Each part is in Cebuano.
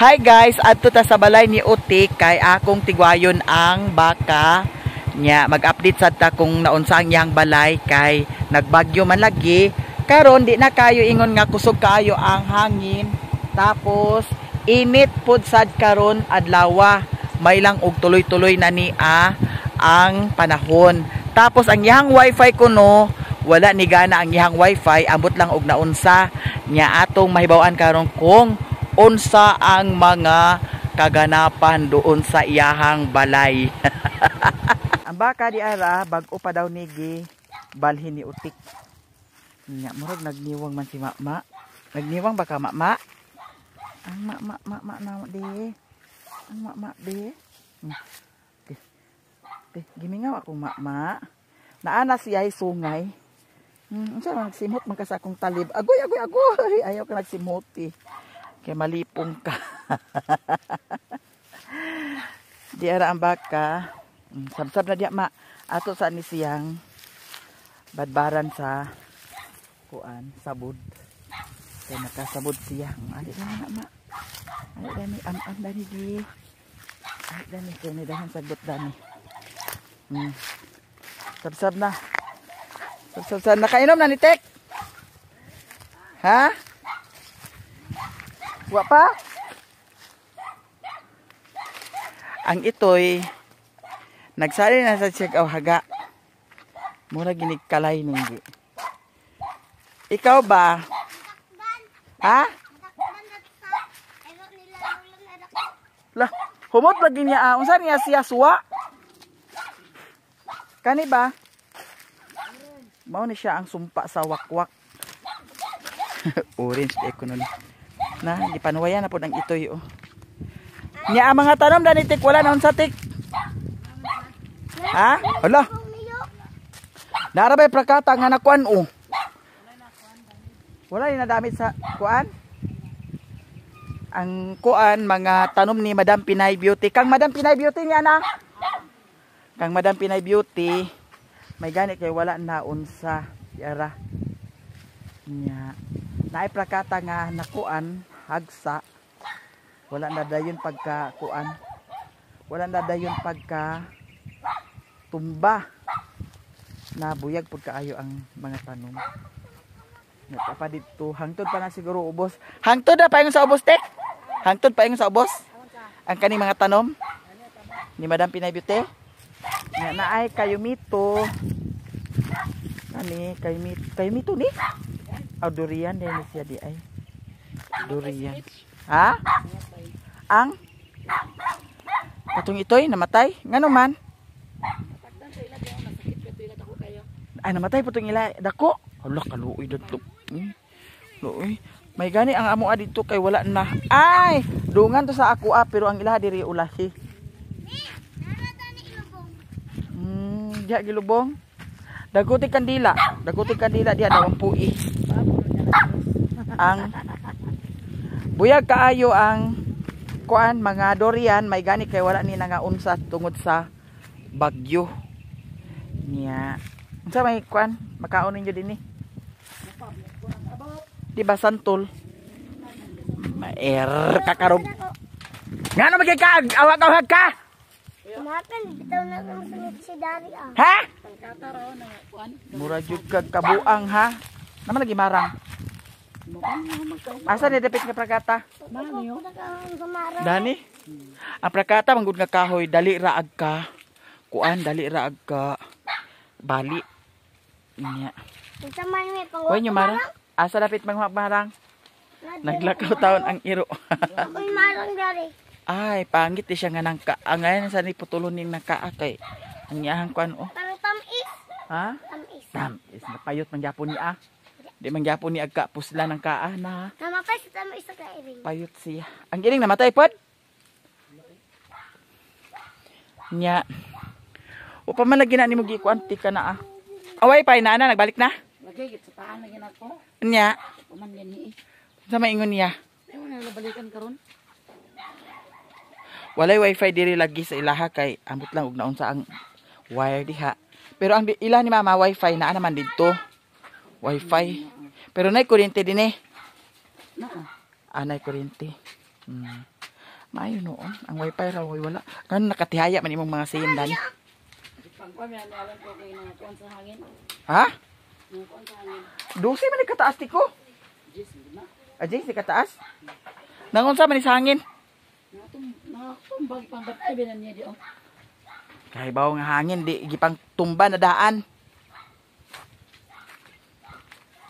Hi guys, adto ta sa balay ni Utik kay akong tigwayon ang baka nya. Mag-update sad ta kung naunsa ang iyang balay kay nagbagyo man lagi. Karon di na kayo ingon nga kusog kaayo ang hangin. Tapos init pud sad karon adlawa. May lang og tuloy-tuloy na ni ang panahon. Tapos ang iyang wifi kuno wala ni gana ang iyang wifi, ambot lang og naunsa nya. Atong mahibaw-an karon kung unsa ang mga kaganapan doon sa iyahang balay. Ang baka di ara bag-o pa daw ni gi balhin ni Utik. Nya murag nagniwang man si Mama. Nagniwang ba ka, Mama? Ang mama mama na di. Ang mama di. Di. Di, gimingaw akong mama. Naana siya ay sungay. Unsa man, nagsimhot man ka sa akong talib. Agoy, agoy, agoy. Ayaw ka nagsimhot eh. Kay malipong ka. Di ara ang baka. Sabsab na diya, ma. Ato sa ni siyang badbaran sa kuan, sabod. Kay nakasabod siya. Ali na ma. Ali dani am-am dani di. Ali dani kay ni dahan sagbot dani. Sabsab na. Sabsab nakainom na ni Tek. Ha? Wa pa? Ang itoy nagsali na sa check aw haga. Mura ginig kalay ninggi. Ikaw ba? Ha? Lah, humot lagi niya. Ah. Unsa niya siya suwa? Kani ba? Mao ni siya ang sumpa sa wakwak. Orange di ko nun. Na, gipanuwayan na pod ang itoy oh. Nya ang mga tanom dani tik wala na unsa tik. Ha? Hala. Nara bay prakata nga nakuan oh. Wala ni nadamit sa kuan. Ang kuan mga tanom ni Madam Pinay Beauty. Kang Madam Pinay Beauty niya na. Kang Madam Pinay Beauty may gani kay wala na unsa yara. Nya. Naay prakata nga nakuan hagsa. Wala na dayon pagka kuan. Wala na dayon pagka tumba. Nabuyag pud kaayo ang mga tanom. Nagpa pa dito. Hangtod pa na siguro ubos. Hangtod na pa sa ubos, tek. Hangtod pa sa ubos. Ang kaning mga tanom ni Madam Pinay Beauty. Nga naay kayumito. Kani kayumito, kayumito ni. Oh, durian din ni siya di ay. Durian. Ha? Ang katong itoy namatay. Ngano man? Ay, namatay po itong ila. Dako. Hala, kaluoy dadto. Luoy. May gani ang amo dito kay wala na. Ay, dungan to sa ako ah, pero ang ilaha diri ulahi. Diha gilubong. Daguti kandila. Daguti kandila diha dawang pui. Ang buyag kaayo ang kuan mga durian, may gani kay wala ni nangaunsa tungod sa bagyo. Nya. Unsa may kuan makaon ninyo dinhi? Di ba santol? Maer kakarog. Ngano magay ka awag-awag ka? Makan bitaw na kang sungit si Dari ah. Ha? Mura jud kag kabuang ha. Naman lagi marang. Asa ni dapit nga prakata? Dani? Ang prakata manggod nga kahoy dali ra ag ka. Kuan dali ra ag ka. Bali. Nya. Unsa man may pangwa. Hoy nyo marang. Asa dapit marang? Naglakaw taon ang iro. Ako'y marang dari. Ay, pangit di siya nga nang ka. Ang ngayon sa ni putulon ning nangkaa kay ang iyahang kuan oh. Parang tamis. Ha? Tamis. Tamis napayot man gyapon ni ah. Di man gyapon ni agka pusla ng kaa na. Namatay sa tamis sa kairing. Payot siya. Ang giling namatay pod. Nya. O pa man lagi na nimo gikuan ti ka na ah. Away pa na na nagbalik na. Lagi git sa paan lagi nako. Nya. Uman gani eh. Sa maingon niya. Ay wala na balikan karon. Walay wifi diri lagi sa ilaha kay ambot lang og naunsa ang wire diha. Pero ang ila ni mama wifi naa naman didto. Wifi. Pero nay kuryente din eh. Naa. Anay kuryente. Maayo noon. Ang wifi ra way wala. Kan nakatihaya man imong mga sindan. Pangkuan mi ano alam ko kay nga kuan sa hangin. Ha? Nga kuan sa hangin. 12 man ni kataas ti ko. Jis na. Ajay si kataas. Nangunsa man ni sa hangin? Nga tumbag pangbatay binan niya di oh. Kay bawo nga hangin di gipang tumba na daan.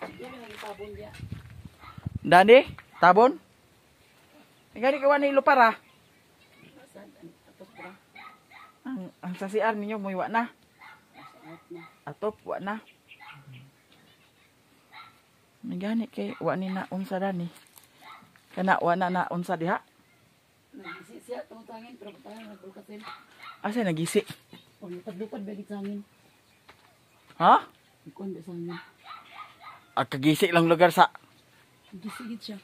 Sige mi nang itabon diya. Dani, tabon. Gani ka ni lupara. Saan tapos bra. Ang sa CR ninyo muiwa na. Out na. Atop wa na. May gani kay wa ni na unsa dani. Kana wa na na unsa diha. Nagisi siya tungod sa hangin pero tayo nagbulkasin. Asa nagisi? O lupad-lupad ba sa hangin? Ha? Kuan ba sa hangin? Ah, kagisi lang lugar sa Gisigit siya.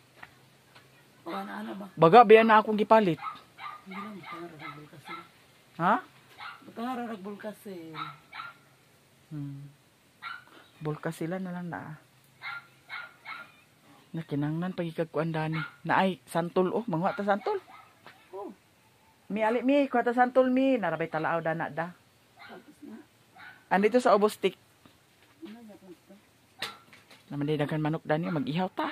O ana ba? baga biyan na akong gipalit. Hindi lang butang ra nagbulkasin. Ha? Butang ra nagbulkasin. Bulka sila na lang na. Nakinangnan pagikagkuan dani. Naay santol oh, manguha ta santol. Oh, Mi ali mi, kuha ta santol mi, narabay talaaw dana da. tapos na. Andito sa obostik. Ano ba ito? Naman di daghan manok dani, mag-ihaw ta.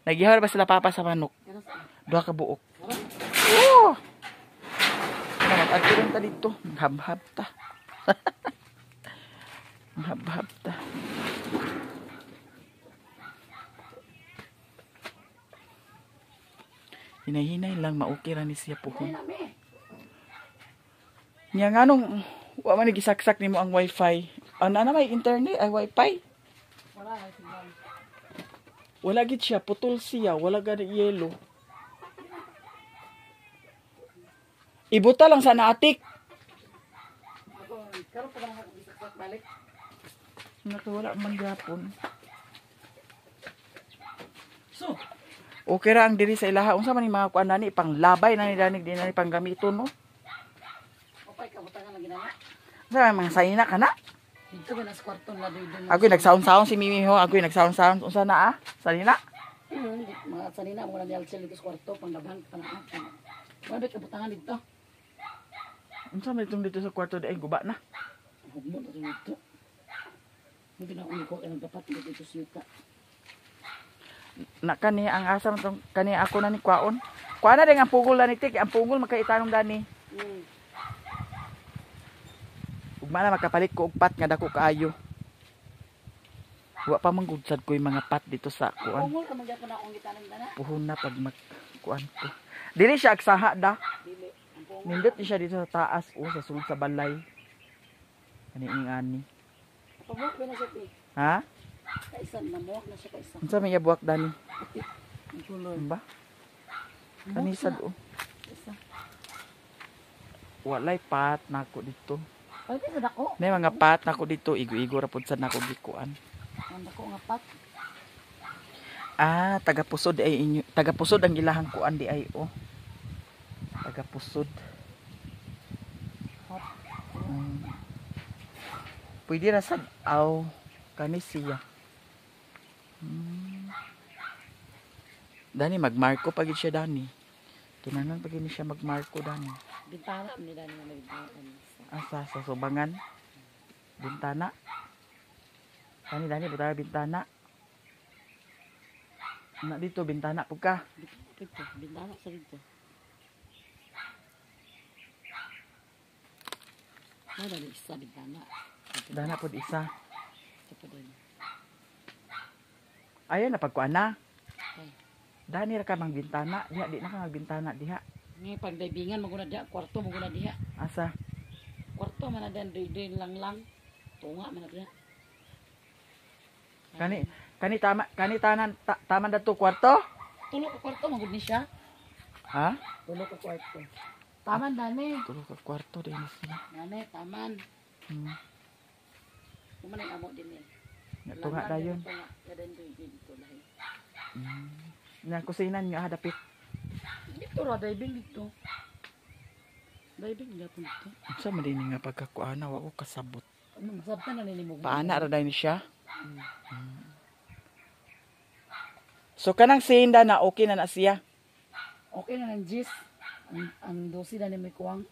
Nag-ihaw ra ba sila papa sa manok? Pero sa Duha ka buok. Oh! Mag-adto ta dito. Maghabhab ta. Maghabhab ta. Hinay-hinay lang maukay ra ni siya puhon. Ay, nami. Nya nganong wa man ni gisaksak nimo ang wifi. Ana na may internet ay wifi. Wala ay signal. Wala gid siya, putol siya, wala gani yelo. Ibuta lang sa naatik. Ako, karon pa lang ako gisaksak balik. Nakawala man gyapon. So, Okay ra ang diri sa ilaha. Unsa man ni mga kuan nani panglabay na ni danig di na ni panggamiton no. opay ka butangan lang ginana. Unsa man mga sayina kana? Dito ba nas kwarto na doon doon. Agoy nagsaon-saon si Mimi ho, agoy nagsaon-saon unsa na ah? Sanina? Mga sanina mo lang nialsel dito sa kwarto panglabhan pa na. Wala ba ka butangan dito? Unsa man itong dito sa kwarto di ay guba na. Hugmo na dito. Hindi na ako kay nagdapat dito sa yuta. Na kani ang asa man tong kani ako na ni kwaon. Kuan na din ang pugol na ni Tik, ang pugol makaitanong dani. Ugma na makapalit ko og pat nga dako kaayo. Wa pa man gud sad ko'y mga pat dito sa kuan. Pungol ka magyapon na akong gitanom dana. Puhon na pag mag kuan ko. Dili siya agsaha da. Dili. Ang pungol. Nindot ni siya dito sa taas o sa sulod sa balay. Ani ing ani. Pamuwak ba na siya ti? Ha? Kaisa namuwak na siya kaisa. Unsa may yabuak dani? Ang kulor. Ba? Kani sad o. Kaisa. Walay pat nako dito. Ay, di sa dako. May mga pat nako dito, igo-igo ra pud sad nako gikuan. Ang dako nga pat. Ah, taga pusod ay inyo. Taga pusod ang ilahang kuan di ay oh. Taga pusod. Pwede ra sad aw kani siya. Dani magmarko pagid siya dani. Kinahanglan pagid ni siya magmarko dani. Bintana ni dani nga may bintana. Asa sa subangan. Bintana. Dani dani buta bintana. Na dito bintana pug ka. Dito, bintana sa dito. Wala ni isa bintana. Dana pod isa. Ito pa din. Ayan na pagkuan na. Ay. Dani ra ka mang bintana, diha di na ka magbintana diha. Ngay pag daybingan maguna diha, kwarto maguna diha. Asa? Kwarto man na diha, doy lang lang. Tunga man na diha. Kani kani tama kani tanan ta, taman dato kwarto? Tulo ka kwarto magud ni siya. Ha? Tulo ka kwarto. Taman dani. Tulo ka kwarto din siya. Dani, taman. Kuman ang amo din eh. Nga tunga dayon. Tunga, dayon doy dito lahi. Nga kusinan nga hadapit. Dito ra diving dito. Diving gyapon dito. Unsa man din nga pagkakuana wa ko kasabot. Ano masabtan na nini mo. Paana ra dayon siya? So kanang sinda na okay na na siya. Okay na ng gis. Ang 12 na ni may kuwang.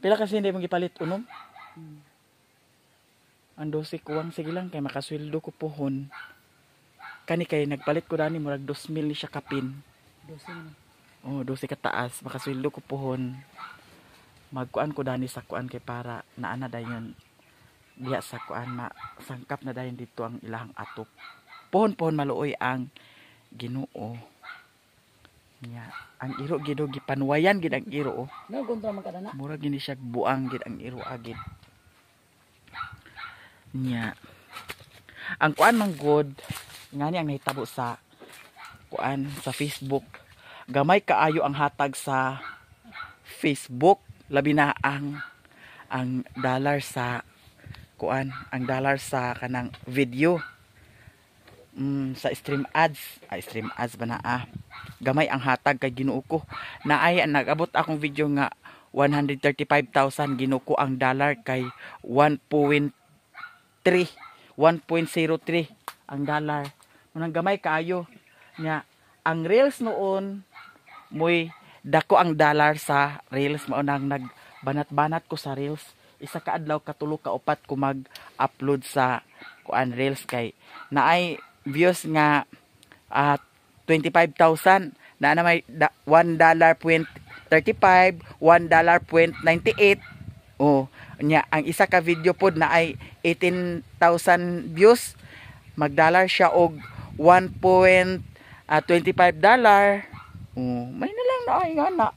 Pila kasi hindi mong gipalit unom? Ang 12 kuwang, sige lang kay makasweldo ko pohon. Kani kay nagpalit ko dani murag 2,000 ni siya kapin. 12 na. Oh, 12 kataas, makasweldo ko pohon. Magkuan ko dani sa kuan kay para naana dayon diha sa kuan, masangkap na dayon dito ang ilahang atop. Pohon-pohon maluoy ang Ginoo. Nya, ang iro gid oh, gipanwayan gid ang iro oh. No, kontra man kada na. Mura gini siya buang gid ang iro agid. Nya. Ang kuan man god, ngani ang nahitabo sa kuan sa Facebook. Gamay kaayo ang hatag sa Facebook, labi na ang dollar sa kuan, ang dollar sa kanang video. Sa stream ads, ay stream ads ba na ah. Gamay ang hatag kay Ginoo ko. Naay nag-abot akong video nga 135,000, Ginoo ko, ang dollar kay 1.3, 1.03 ang dollar. Munang gamay kaayo. Nya ang reels noon moy dako ang dollar sa reels, mao nang nagbanat-banat ko sa reels. Isa ka adlaw katulo ka upat ko mag-upload sa kuan reels kay naay views nga 25,000 na na may $1 point 35, $1 point 98. Oh, nya ang isa ka video pod na ay 18,000 views, magdollar siya og $1.25. Oh, may na lang na ay nga na.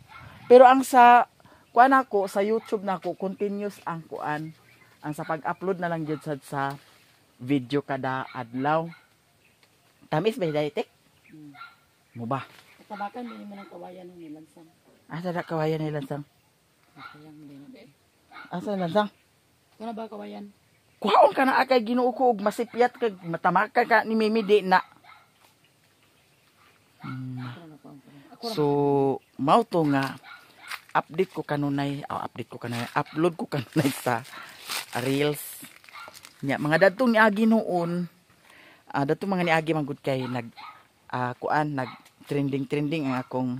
Pero ang sa kuan ako sa YouTube na ako continuous ang kuan, ang sa pag-upload na lang jud sa video kada adlaw. Tamis ba daytek? Mo ba? Tabakan din mo ng kawayan ng nilansang. Asa na kawayan ni lansang? Sayang din na eh. Asa lansang? Kuna ba kawayan? Kuhaon ka na akay Ginoo ko og masipyat kag matamaka ka ni Mimi di na. Ako na kuwang. Ako So, mao to nga update ko kanunay, oh, update ko kanunay, upload ko kanunay sa Reels. Nya mga dadtong niagi noon, datong mga niagi man gud kay nag kuan, nag trending trending ang akong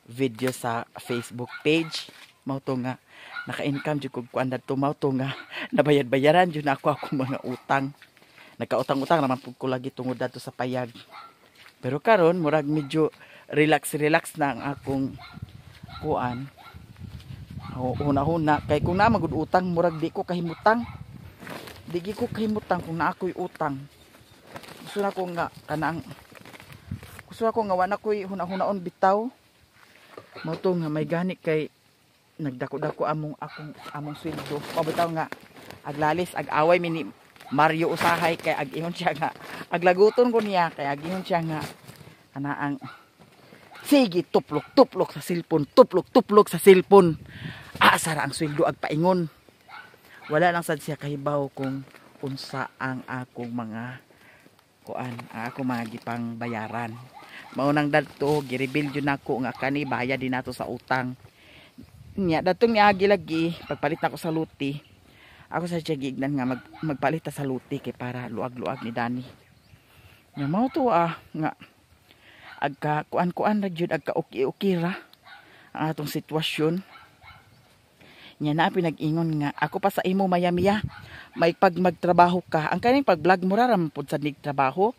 video sa Facebook page. Mao to nga naka-income jud kog kuan dadto, mao to nga nabayad-bayaran jud na ako akong mga utang. Nagkautang-utang naman pud ko lagi tungod dadto sa payag. Pero karon murag medyo relax relax na ang akong kuan. Huna-huna kay kung naa magud utang murag di ko kahimutang. Di gi ko kahimutang kung naa ko'y utang. Gusto na ko nga kanang gusto ako nga wala ko'y huna-hunaon bitaw. Mao to nga may gani kay nagdako-dako among akong among sweldo. O bitaw nga aglalis ag-away mi ni Mario usahay kay ag ingon siya nga aglaguton ko niya kay ag ingon siya nga anaang sige tuplok tuplok sa cellphone, tuplok tuplok sa cellphone, asa ra ang sweldo, agpaingon. Wala lang sad siya kahibaw kung unsa ang akong mga kuan, ang akong mga gipang bayaran. Mao nang dadto gireveal jud nako nga kani bayad din nato sa utang niya. Datong niagi lagi pagpalit nako sa luti, ako sa siya giignan nga magpalit ta sa luti kay para luag-luag ni Dani nya. Mao to nga agka kuan-kuan ra jud, agka uki-uki ra ang atong sitwasyon nya. Na pinag-ingon nga ako pa sa imo mayamiya may pag magtrabaho ka, ang kaning pag-vlog mo ra ra pud sa nig trabaho,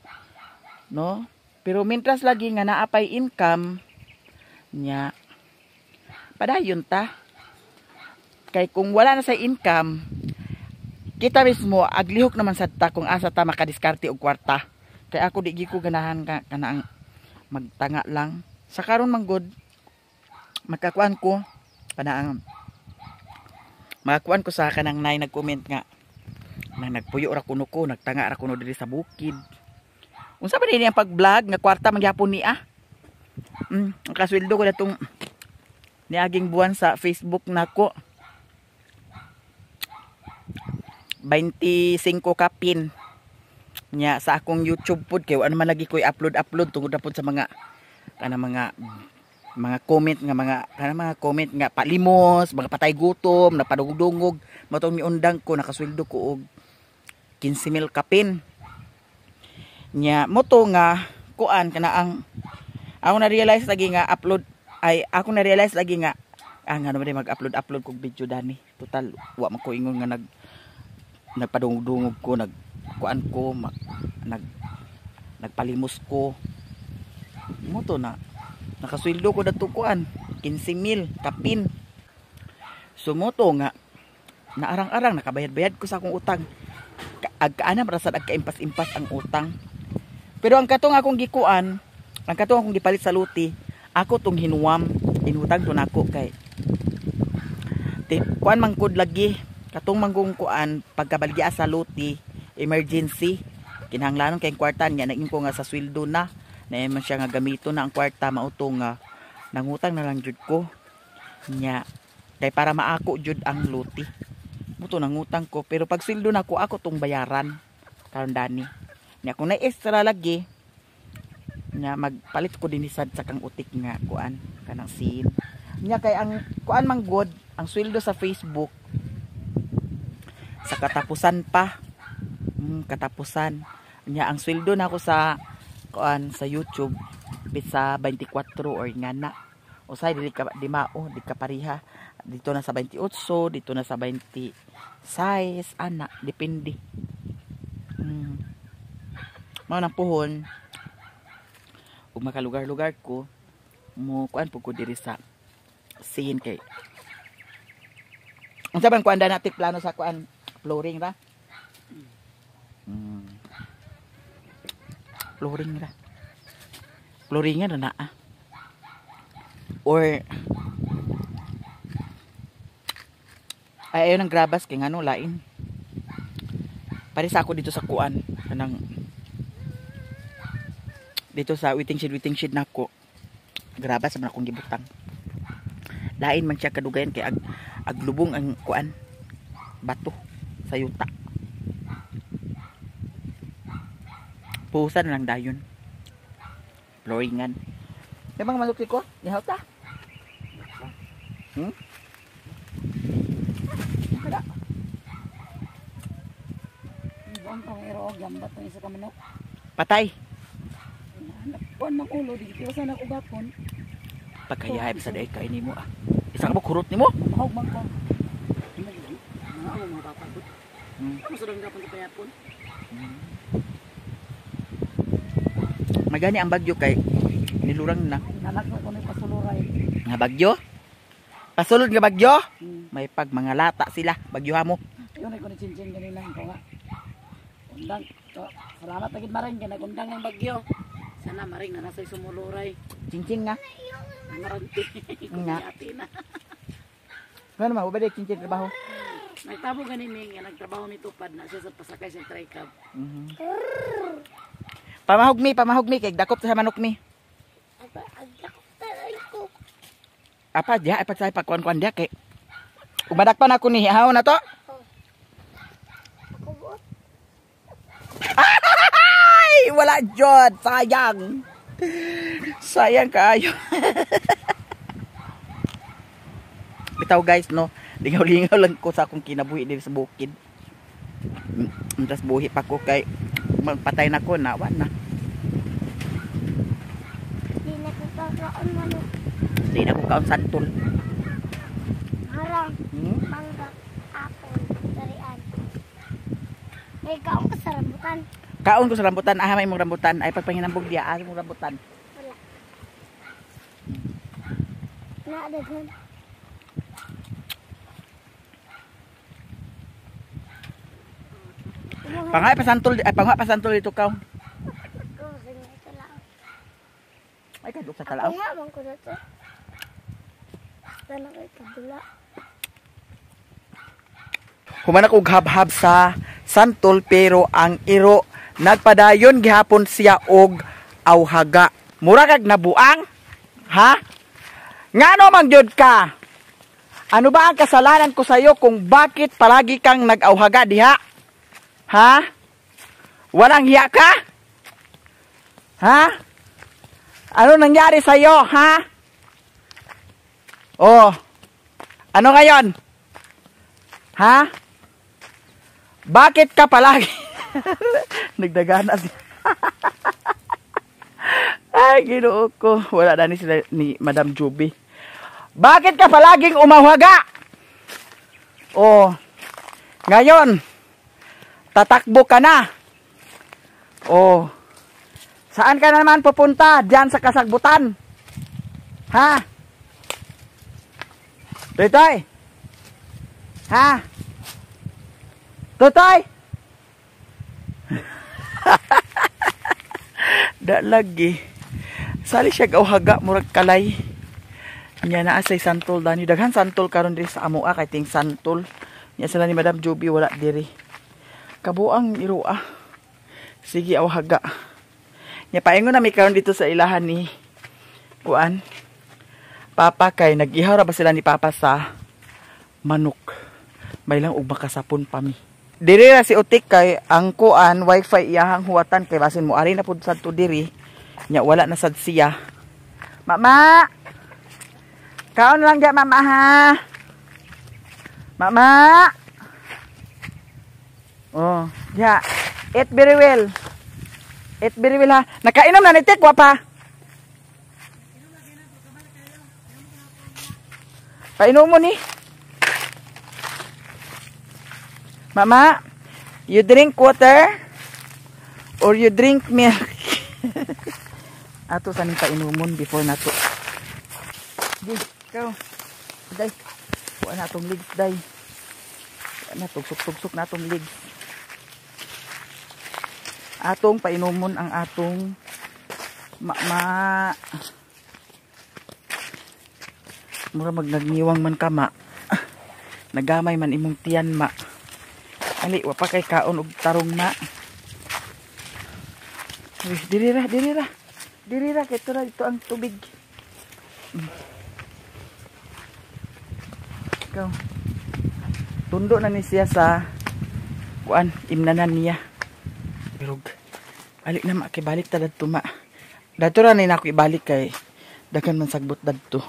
no? Pero mientras lagi nga naa pay income nya, padayon ta, kay kung wala na sa income kita mismo aglihok naman sad ta kung asa ta makadiskarte og kwarta, kay ako di gyud ko ganahan ka kanang magtanga lang. Sa karon man gud makakuan ko kanang makakuan ko sa kanang nay nag-comment nga nang nagpuyo ra kuno ko, nagtanga ra kuno diri sa bukid, unsa ba din ang pag-vlog nga kwarta man gyapon niya. Ang kasweldo ko datong niaging buwan sa Facebook nako 25 kapin. Nya sa akong YouTube pod kay ano man lagi ko i-upload upload tungod na pod sa mga kana mga comment nga mga kana mga comment nga palimos, mga patay gutom, napadungog-dungog, matong miundang ko nakasweldo ko og 15,000 kapin. Nya mo to nga kuan kana ang ako na realize lagi nga upload Ay ako na realize lagi nga ah ngano man mag-upload upload kog video dani. Total wa man ko ingon nga nagpadungog-dungog ko, nagkuan ko, nagpalimos ko. Mo to na nakasweldo ko dadto kuan 15,000 kapin. So mo to nga naarang-arang nakabayad-bayad ko sa akong utang. Agkaanam rasad agkaimpas-impas ang utang. Pero ang katong akong gikuan, ang katong akong gipalit sa luti, ako tong hinuwam, inutang to nako kay kuan mangkod lagi katong manggong kuan pagkabalgya sa luti, emergency kinahanglanon kay kwarta niya, naingon ko nga sa sweldo na man siya nga gamito na ang kwarta, mauto nga nangutang na lang jud ko nya kay para maako jud ang luti. Muto nangutang ko, pero pag sweldo na ko ako tong bayaran karon dani. Nya kung na extra lagi nya magpalit ko dinhi sad sa kang utik nga kuan kanang sin. Nya kay ang kuan man god ang sweldo sa Facebook sa katapusan pa. Katapusan. Nya ang sweldo na ako sa kuan sa YouTube sa 24 or nga na. Usay dili ka di mao, di ka pareha. Dito na sa 28, dito na sa 26, ana, depende. Mao nang puhon ug makalugar-lugar ko mo kuan pud ko diri sa scene kay unsa bang kuan da natin plano sa kuan flooring ra? Flooring ra. Flooring na naa. Or ay ayon ang grabas kay ngano lain. Pare sa ako dito sa kuan kanang dito sa waiting shed nako. Grabas man akong gibutang. Lain man siya kadugayan kay aglubong ang kuan bato sa yuta. Puhusan lang dayon. Flooringan. May mga manok ko? Nihaw ta? Kada. Buang kang iro gambat ang isa ka manok. Patay. Kuan mang ulo di tiwasan ako gapon. Pagkayahay sa daig kainin mo ah. Isa ka ba kurot nimo? Mahog man ko. Mga ako mga bata ko. Ano sa dang gapon kapayapon? Magani ang bagyo kay nilurang na. Nanak na ko ni pasuluray. Nga bagyo? Pasulod nga bagyo? May pag mga lata sila, bagyoha mo. Yun ay ko ni Chinchin ganina ko nga. Undang. To, salamat agad maring kay nagundang ang bagyo. Sana maring na nasa sumuluray. Chinchin nga. Maranti. Nga. Ati na. Ano man, ubay chinchin trabaho. Nagtabo gani mi nga nagtrabaho mi tupad na siya sa pasakay sa tricab. Pamahog mi kay dakop sa manok mi. Agdakop tayo ko. Apa diha ay pagsay pagkuan-kuan diha kay umadakpan ako ni haw na to. Ako buot. Ay, wala jud, sayang. Sayang kaayo. Bitaw guys no, lingaw-lingaw lang ko sa akong kinabuhi diri sa bukid. Tas buhi pa ko kay magpatay na ko na wa na. Di na ko kakaon manok. Di na ko kaon santol. Harang, mangga, apple, sarian. May kaon ka sa rambutan. Kaon ko sa rambutan, ah may mong rambutan, ay pagpanginambog diya, ah mong rambutan. Wala. Naadaghan. Pangay pasantol, ay pangay pasantol dito kaw. Ay kadlok sa talaw. Ako nga man ko na to. Basta na kay kadula. Human ako habhab sa santol pero ang iro nagpadayon gihapon siya og awhaga. Mura kag nabuang? Ha? Ngano man gyud ka? Ano ba ang kasalanan ko sayo kung bakit palagi kang nag-awhaga diha? Ha? Walang hiya ka? Ha? Ano nangyari sa'yo, ha? Oh. Ano ngayon? Ha? Bakit ka palagi? Nagdagana siya. Ay, Ginoo ko. Wala na ni sila ni Madam Juby. Bakit ka palaging umawhaga? Oh. Ngayon, tatakbo ka na. Oh. Saan ka na naman pupunta? Diyan sa kasagbutan. Ha? Totoy? Ha? Totoy? Da lagi. Sali siya gawhaga murag kalay. Nya naa say santol dani. Daghan santol karon diri sa amoa kay ting santol. Nya sila ni Madam Juby wala diri. Kabuang irua. Sige awhaga. Nya paingon na mi karon dito sa ilahan ni kuan. Papa kay nag-ihaw ra ba sila ni Papa sa manok. May lang og makasapon pa mi. Diri ra si Utik kay ang kuan wifi iyahang huwatan kay basin mo ari na pud sad to diri. Nya wala na sad siya. Mama. Kaon lang diya, mama, ha. Mama. Oh, diya. Eat very well. Eat very well ha. Nakainom na ni Tik, wa pa. Painom mo ni. Mama, you drink water or you drink milk? Ato sa ning painumon before nato. Di, ikaw. Day. Kuha na atong legs, day. Kuha na, tugsok-tugsok na atong legs. Atong painumon ang atong mama. Mura magnagniwang man ka, ma. Nagamay man imong tiyan, ma. Ali, wa pa kay kaon og tarong, ma. Uy, diri ra, diri ra. Diri ra, kay tura dito ang tubig. Ikaw. Tundo na ni siya sa kuan, imnanan niya. Pero ali na, ma, kay balik ta dadto, ma. Dadto ra ni nako ibalik kay daghan man sagbot dadto.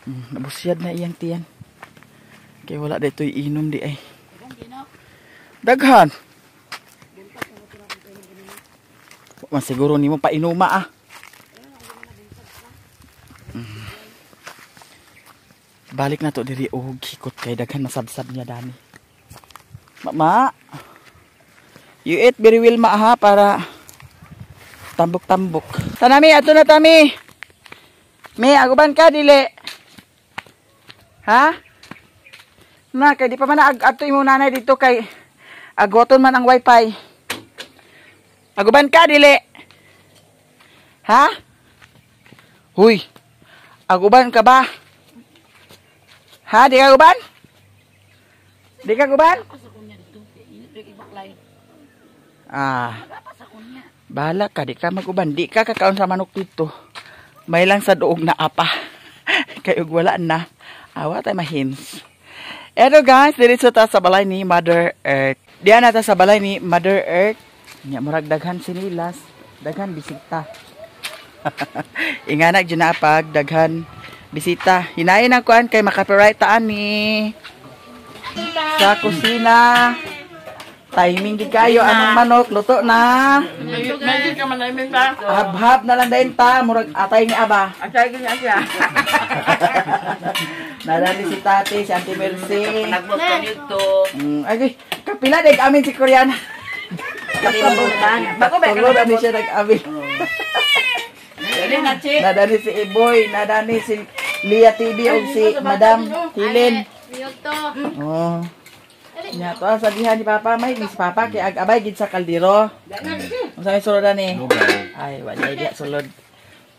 Nabusyad na iyang tiyan. Kay wala dito'y inom di ay. Daghan. Masiguro nimo painuma ah. Balik na to diri og hikot kay daghan masabsab niya dani. Mama, you eat very well, ma, ha, para tambok-tambok. Tanami, ato na tami. Mi, aguban ka dili. Ha? Na kay di pa man adto imo nanay dito kay agoton man ang wifi. Aguban ka dili. Ha? Huy. Aguban ka ba? Ha, di ka aguban? Di ka aguban? Ah. Bahala ka, di ka maguban. Di ka kakaon sa manok dito. May lang sa duog na apa. Kay ug wala na. Awa tayo mahins. Eto guys, diretso ta sa balay ni Mother Earth. Diyan na ta sa balay ni Mother Earth. Nya murag daghan sinilas, daghan bisita. Inganak jud na pag daghan bisita. Hinayin ang kuan kay makapiright ta ani. Sa kusina. Timing gid kayo anong manok luto na. Habhab na lang dayon ta, murag atay ni aba. Atay gid siya. Nadani si Tati, si Auntie Mercy. Nagbot ka dito. Ay, kapila deg amin si Koreana. Bako ba Tulo na ni siya nag-amin. Dali na, chi. Nadani si Iboy, nadani si Lia TV o si Madam Helen. Oh. Nya to sabihan ni Papa, may miss Papa kay ag-abay gid sa kaldero. Unsa may sulod ani? Ay, wala diya sulod.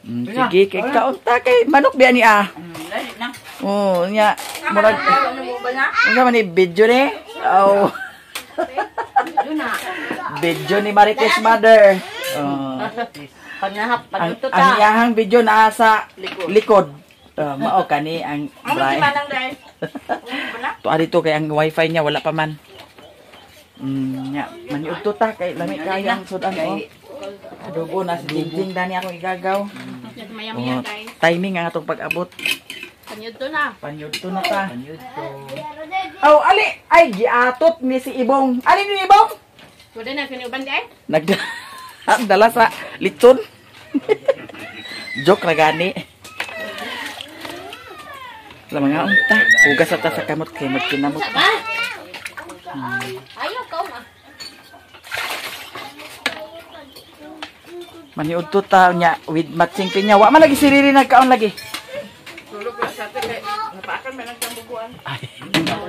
Sige, kay kaunta kay manok biya ni ah. Dali na. Oh, nya murag unsa man ni video ni? Oh. Video ni Marites mother. Oh. Panahap Ang, panuto ang ta. iyahang video naa sa likod. Mao kani ang Amo si Brian. Manang dai. Tuwa dito kay ang wifi niya wala pa man. Nya, maniudto ta kay lami kayo ang sudan ko. Adobo na si Jingjing dani akong igagaw. Maya-maya Oh, guys. timing ang atong pag-abot. Panyudto na. Panyudto na ta. Oh, ali ay giatot ni si Ibong. Ali ni Ibong. Wala na kini uban day. Nagda Ang dala sa litson. Joke ra gani. Wala mga unta. Hugas ta sa kamot kay magkinamot. Ayaw ka na. Maniudto ta nya with matching pinya. Wa man lagi si Riri nagkaon lagi. Tulog lang sa ate kay napaakan man ang tambubuan. Ay,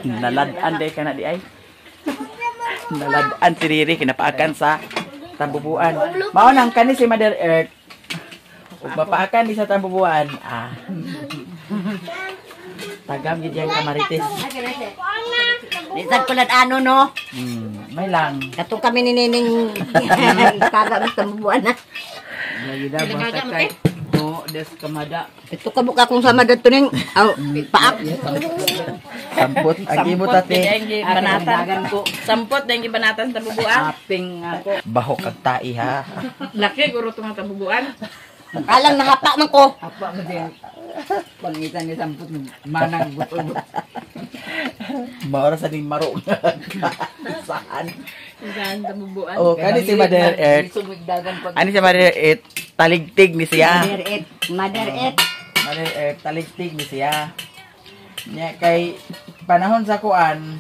nalad-an day ka na di ay. Nalad-an si Riri kinapaakan sa tambubuan. Mao nang kani si Mother Earth. Ug mapaakan di sa tambubuan. Ah. Tagam gid yang kamarites. Nisad ko ano no. May lang. Katong kami ni Nining para mas tambuan na. Lagi daw basta kay no des kamada. Ito ka buka kung sama dato ning aw paak. Sampot ang imo tate. Banatan ko. Sampot dahil gibanatan sa tambubuan. Aping ako. Bahok ang tai ha. Laki guro tong tambubuan. Alang nahapa man ko. Apa mo din. Pangitan ni sampot manang butod. Maora sa ning maro. Saan? Saan tambubuan? Oh, kani si Mother Earth. Sumigdagan pag Ani si Mother Earth, taligtig ni siya. Mother Earth, Mother Earth. Mother Earth, taligtig ni siya. Nya kay panahon sa kuan,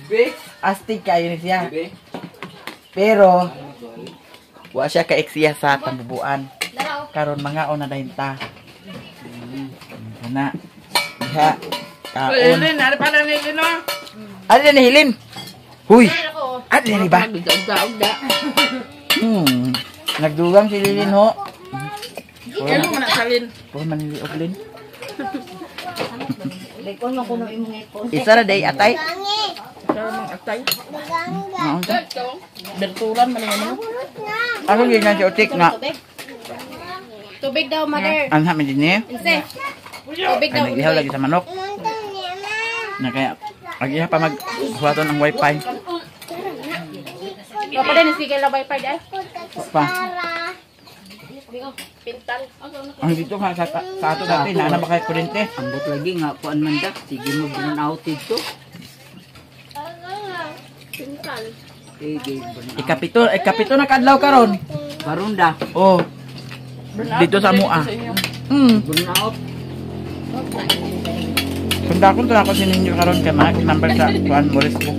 astig kayo ni siya. Pero wa siya ka-eksiya sa tambubuan. Karon mga na dahin ta. Kana. Diha. Kaon. Lin, ano pa na ni Lin, no? Ano na ni Hilin? Huy. Ano na ni ba? Ugda-ugda. Nagdugang si Lilin ho. Kaya mo na salin. Puro man ni Oglin. Likon mo kuno imong ipon. Isa ra day atay. Gangi. Sa mga atay. Gangga. Naon ta? Berturan man mo. Kulot na. Ako gikan si Otik nga. Tubig daw, mother. Anha man din ni. Inse. Tubig Ay daw. nagihaw lagi sa manok. Nonton niya ma. Na kaya agiha pa mag huwaton ang wifi. Pa din sige la wifi dai. Pa. Para. Pintal. Ang dito ka sa, sa ato dati na ba kay kurente? Ambot lagi nga kuan man da. Sige mo burn out dito. Pintal. Sige burn out. Ikapito na kadlaw karon. Barunda. Oh. Dito sa mua. Burn out. Sundakon to ako si ninyo karon kay mga number sa kuan Morris ko.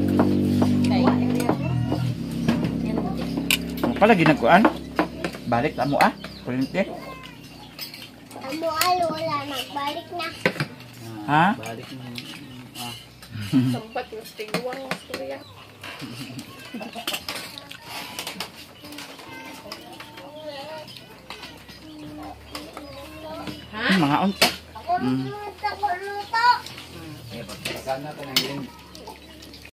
Mo pala ginagkuan. Balik sa mua. Kurente. Amo wala magbalik na. Ha? Balik mo. Ah. Sampat mas tiguang istorya. Mga unta. Luto, luto. Sana ka nang